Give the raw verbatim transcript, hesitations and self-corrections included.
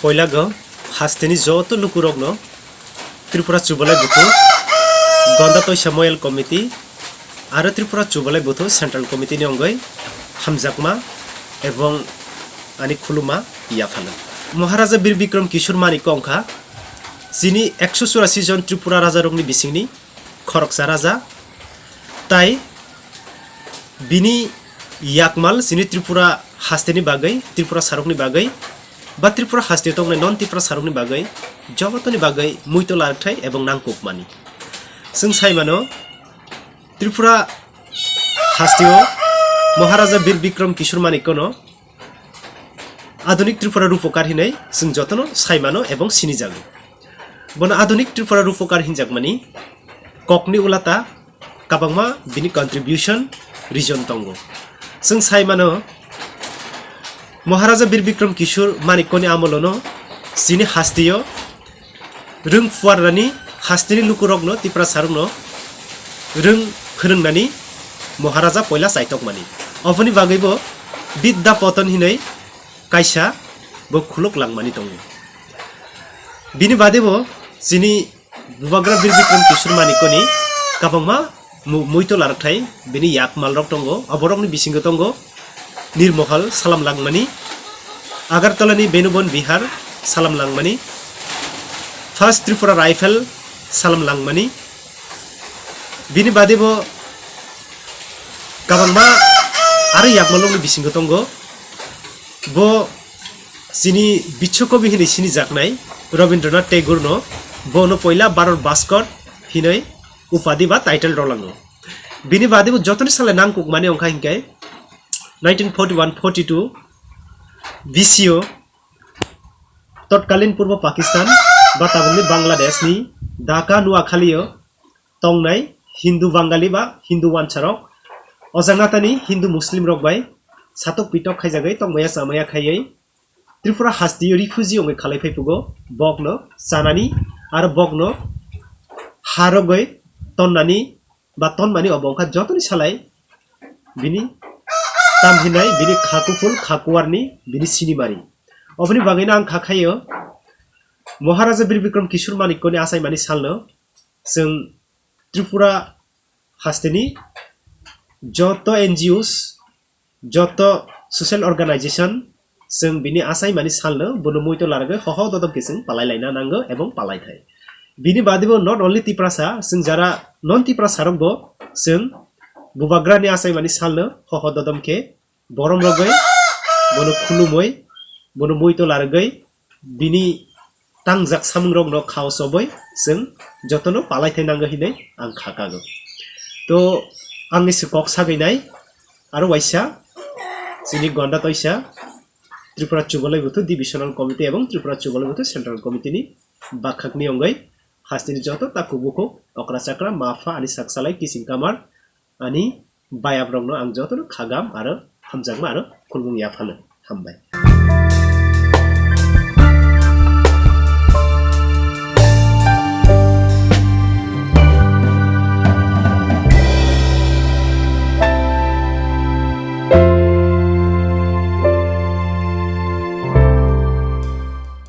Poilago hasteni joto lukurokno Tripura Chubalai Buthu, Gonda Toisa Moyal Committee aro Tripura Chubalai Buthu Central Committee ni wngwi hamjakma ebong ani khuluma yaphano. Maharaja Bir Bikram Kishore Manik wngkha chini ekso churasi jon Tripura rajarokni bisingni khoroksa raja, tai bini yakmal chini Tripura hasteni bagwi, Tripura sarokni bagwi, ba Tripura hasteo tongnai non Tripura sarokni bagwi, jogotoni bagwi muito larwkthai ebong nangkukmani. Chwng sai mano, Tripura hasteo Maharaja Bir Bikram Kishore Manikkono Adunik Tripura Rupokar hinwi chwng jotono sai mano ebong sinijago. Bono Adunik Tripura Rupokar hinjakmani kokni ulata kabangma bini contribution region tongo. Chwng sai mano, Maharaja Bir Bikram Kishore Manikkoni amolono chini hasteo rwng phuarnani hasteni lukurokno, Tiprasarokno rwng phwrwngnani Maharaja poila chaitokmani. Oboni bagwibo Bidya Poton hinwi kaisa bo khuluk langmani tongo. Bini badebo chini Bubagra Bir Bikram Kishore Manikkoni kabangma mu-, muito larwkthai bini yakmalrok tongo, oborokni bisingo tongo Nirmohal salam langmani, Agartalani Benubon Bihar salam langmani, First Tripura Rifle salam langmani. Bini badebo kabangma aro yakmalrokni bisingo tongo. Bo chini bichwkobi hinwi sinijaknai Rabindranath Tagore no, bono poila Bharat Bhaskar hinwi upadi ba title rwlango. Bini badebo jotoni sale nangkukmani wngkha hinkhe nineteen forty-one forty-two B C o totkalin Purbo Pakistan ba tabukni Bangladesh ni Dhaka Noakhali o tongnai Hindu Bangali ba Hindu wansarok, o jagatani Hindu Muslim rok bai satok pitok khaijagwi tongmaya chamaya khaiwi Tripura hasteo refugee wngwi khalai phai phugo, bokno chanani aro bokno harogwi tonnani ba tonmani obo wngkha jotoni salai bini tam hinai bini kha kuphul kha kuwarni bini sinimari. Oboni bagwino ang kha khaio Maharaja Bir Bikram Kishore Manikkoni achaimani salno chwng Tripura hasteni joto N G Os, joto social organization chwng bini achaimani salno bono muito larwgwi hoho dodom khe chwng palai laina nango ebong palai thai. Bini badebo not only Tiprasa, chwng jara non Tiprasa rokbo chwng Bubagrani achaimani salno hoho dodom khe borom rogwi, bono khulumwi, bono muito larwgwi, bini tangjak samungrokno khao chobwi chwng jotono palai thai nango hinwi ang kha kago. To, ang ni se kok sagwi nai, aro waisa chini Gonda Toisa Tripura Chubalai Buthu Divisional Committee ebong Tripura Chubalai Buthu Central Committee ni bakhakni wngwi hasteni joto takhuk bukhuk, okra chakra, ma pha, ani sak salai, kiching kamar, ani bayaprokno ang jotono khagam aro hamjakma aro khulumung yaphano. Hambai.